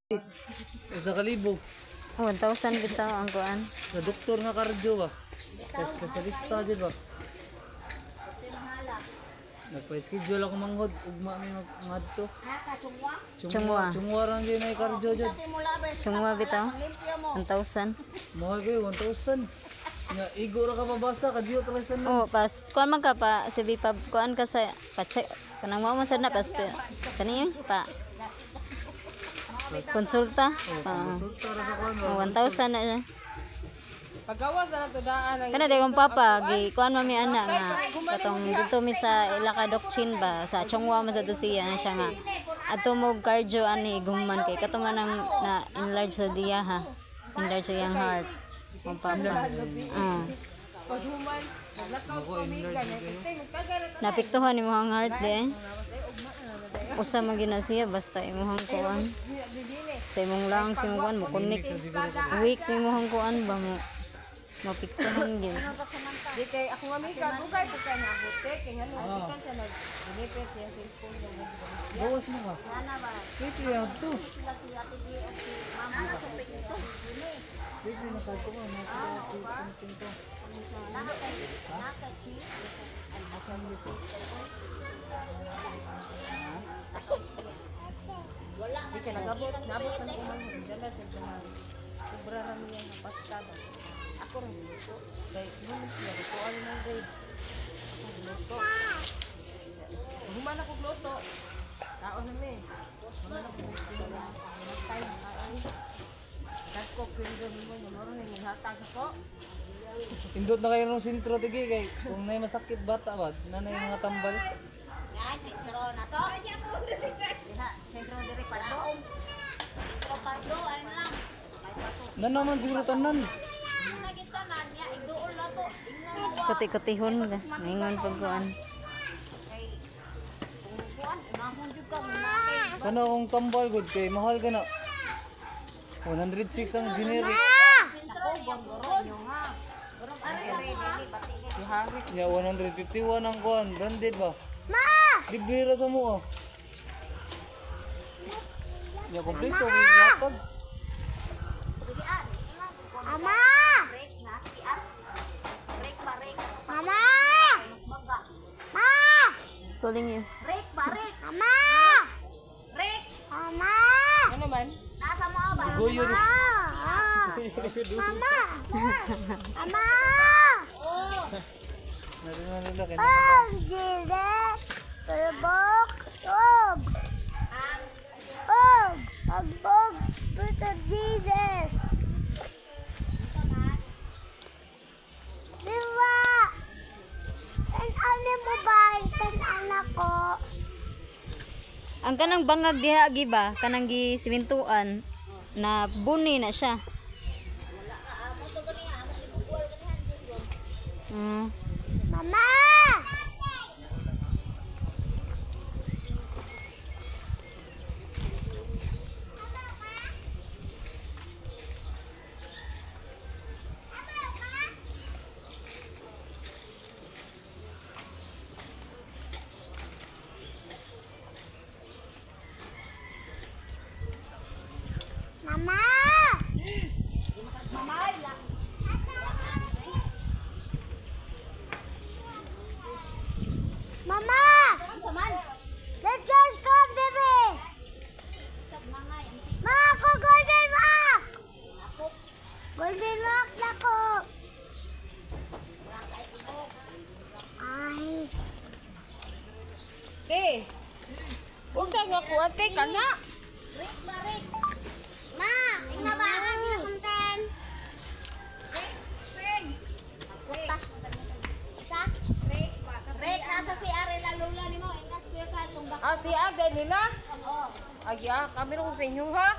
Usa ka libo. 1,000 bitaw ang kuan. Sa doktor nga cardio ba? Sa espesyalista jud ba? Nagpa-schedule ako manghod, ugma mi ngadto. Chungwa. Chungwa ra gyud na cardio jud. Chungwa bitaw. 1,000. Mahal kayo 1,000. Nga igo ra ka mabasa kadyo ra sa Oh, pas kuan man ka pa sibi pa kuan ka sa pa check kanang mao man sad na pas sa niyo pa konsulta. Oo. Konsulta ra sa kuan. Oh, 1,000 na siya. Pagawas na lang daan ang Kana dayong papa gi kuan man mi ana nga katong didto mi sa ila ka Dokchin ba sa Chongwa man sa to siya na siya nga adto mo cardio ani gumman kay kato man ang na enlarge sa diya ha. Enlarge sa iyang heart. Ang papa. Paghuman, naglakaw ko mi ganyan. Tagal Napiktuhan imong heart di eh. Usa man gyud na siya basta imong kuan. Sa imong lang sa imong kuan mo connect. Weak imong kuan ba mo mapiktuhan gyud. Di kay ako nga amiga, dugay po kay naabot eh. Kay ngano hospital siya nag ginipit siya cellphone. Bawas mo ka. Pwede yan to. Pwede na tayo ko. Di kay nagabot, naabot sa kuman mo dala sa kanang. Sobra ra niya nga pasta ba. Ako ra luto. Kay mo siya lutoan ng grade. Ako luto. Human ako luto. Kaon na mi. Human ako luto. Time kaon. Dagko kendo mo mo ro ni hatag ako. Indot na kayo ng sentro tigi kay kung nay masakit bata ba, nanay mga tambal. Sentro na to. Diha, sentro diri pardo. Sentro pardo ay lang. Na naman siguro tanan. Nagitanan niya igduol na to. Ingnan mo Kuti-kutihon ka. Ningon pag kuan. kay kung kuan unahon jud ka muna. Kana akong tambal gud kay mahal ka na. 106 ang generic. Sentro niya guro ha. Ya 151 ang kuan, branded ba? Ma! Libre ra sa mo ah. Ya kompleto may latag. Mama! Break na si Ar. Break ba break? Mama! Ma! It's calling you. Break ba break? Mama! Break! Mama! Ano man? Nasa mo ba? Goyo di. Mama! Mama! Oh! Narin na kay. Jesus. Diba? Tan-anin mo ba? Tan-anak ko. Ang kanang bangag diha gi ba, kanang gi simintuan na buni na siya. Mama! Mama! Mama! Let's just come, baby! Ma, ako Golden Rock! Golden Rock na ko! Ay, Te. Unsa nga kuan te kana? Rick ba, Rick? Ma, tingnan ba ang content? Sa? Rick, Rick, nasa si Arela Lola nimo, ingnas kuya ka tong bak. Ah, si Ate nila. Oo. Ay, ah, kami ko sa inyo ha.